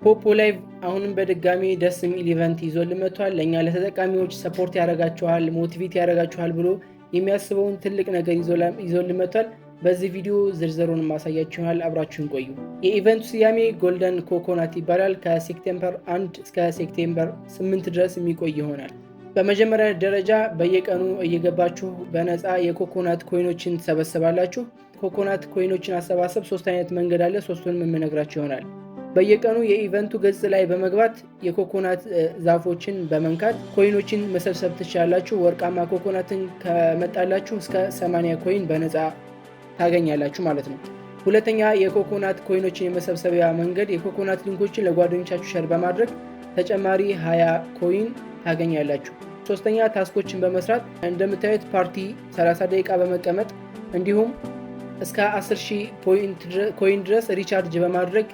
Poppo Live አሁንም በድጋሚ ደስ የሚል event ይዞልን መጥቷል። ለእኛ ለተጠቃሚዎች support ያደርጋችኋል፣ motivate ያደርጋችኋል ብሎ የሚያስበውን ትልቅ ነገር ይዞልን መጥቷል። በዚህ ቪዲዮ ዝርዝሩን ማሳያችኋል። አብራችሁን ቆዩ። የ event ኡ ስያሜ Golden Coconut ይባላል። ከ September 1 እስከ September 8 ድረስ የሚቆይ ይሆናል። በመጀመሪያ ደረጃ በየቀኑ እየገባችሁ በነፃ የ coconut coin ኦችን ትሰበስባላችሁ። Coconut coin ኦችን አሰባሰብ ሶስት አይነት መንገድ አለ። ሶስቱንም የምነግራችሁ ይሆናል። በየቀኑ የ event ኡ ገጽ ላይ በመግባት የኮኮናት ዛፎችን በመንካት coin ኦችን መሰብሰብ ትችላላችሁ። ወርቃማ ኮኮናትን ከመጣላችሁ እስከ 80 coin በነፃ ታገኛላችሁ ማለት ነው። ሁለተኛ የ coconut coin ኦችን የመሰብሰቢያ መንገድ የ coconut link ኦችን ለጓደኞቻችሁ share በማድረግ ተጨማሪ 20 coin ታገኛላችሁ። ሶስተኛ task ኦችን በመስራት እንደምታዩት ፓርቲ 30 ደቂቃ በመቀመጥ እንዲሁም እስከ 10,000 coin ድረስ recharge በማድረግ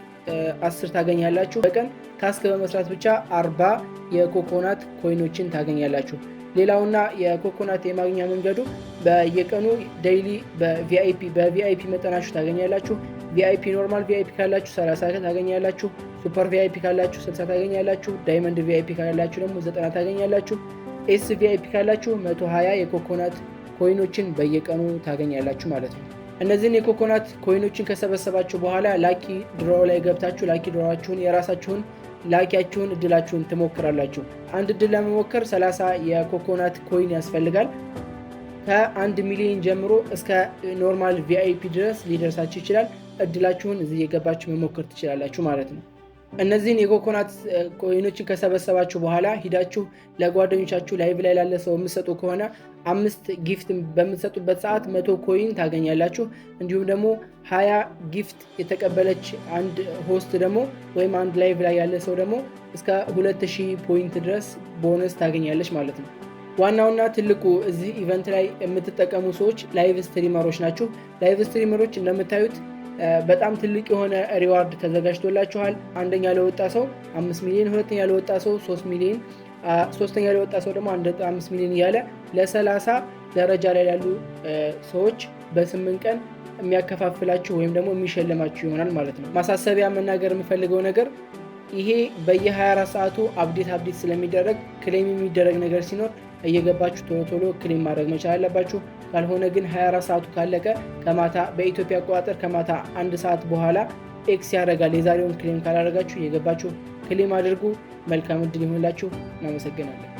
10 ታገኛላችሁ። በቀን task በመስራት ብቻ 40 የ coconut coin ኦችን ታገኛላችሁ። ሌላውና የኮኮናት የማግኛ መንገዱ በየቀኑ daily በ VIP መጠናችሁ ታገኛላችሁ። VIP normal VIP ካላችሁ 30 ታገኛላችሁ። Super VIP ካላችሁ 60 ታገኛላችሁ። Diamond VIP ካላችሁ ደግሞ 90 ታገኛላችሁ። S VIP ካላችሁ 120 የ coconut coin ኦችን በየቀኑ ታገኛላችሁ ማለት ነው። እነዚህን የ coconut coin ኦችን ከሰበሰባችሁ በኋላ lucky draw ላይ ገብታችሁ lucky draw ኣችሁን የራሳችሁን lucky ያችሁን እድላችሁን ትሞክራላችሁ። አንድ እድል ለመሞከር 30 የ coconut coin ያስፈልጋል። ከ1 ሚሊዮን ጀምሮ እስከ normal VIP ድረስ ሊደርሳችሁ ይችላል። እድላችሁን እዚህ እየገባችሁ መሞከር ትችላላችሁ ማለት ነው። እነዚህን የ coconut coin ኦችን ከሰበሰባችሁ በኋላ ሂዳችሁ ለጓደኞቻችሁ live ላይ ላለ ሰው የምትሰጡ ከሆነ አምስት gift በምትሰጡበት ሰዓት 100 coin ታገኛላችሁ። እንዲሁም ደግሞ 20 gift የተቀበለች አንድ host ደግሞ ወይም አንድ live ላይ ያለ ሰው ደግሞ እስከ 2000 point ድረስ ቦነስ ታገኛለች ማለት ነው። ዋናውና ትልቁ እዚህ event ላይ የምትጠቀሙ ሰዎች live streamer ኦች ናችሁ። Live streamer ኦች እንደምታዩት በጣም ትልቅ የሆነ reward ተዘጋጅቶላችኋል። አንደኛ ለወጣ ሰው 5 ሚሊዮን፣ ሁለተኛ ለወጣ ሰው 3 ሚሊዮን፣ ሶስተኛ ለወጣ ሰው ደግሞ 1.5 ሚሊዮን እያለ ለ30 ደረጃ ላይ ያሉ ሰዎች በ8 ቀን የሚያከፋፍላችሁ ወይም ደግሞ የሚሸልማችሁ ይሆናል ማለት ነው። ማሳሰቢያ መናገር የምፈልገው ነገር ይሄ በየ24 ሰዓቱ update ስለሚደረግ claim የሚደረግ ነገር ሲኖር እየገባችሁ ቶሎ ቶሎ claim ማድረግ መቻል አለባችሁ። ካልሆነ ግን 24 ሰዓቱ ካለቀ ከማታ በኢትዮጵያ አቆጣጠር ከማታ 1 ሰዓት በኋላ X ያደርጋል። የዛሬውን claim ካላደረጋችሁ እየገባችሁ claim አድርጉ። መልካም እድል ይሆንላችሁ። እናመሰግናለን።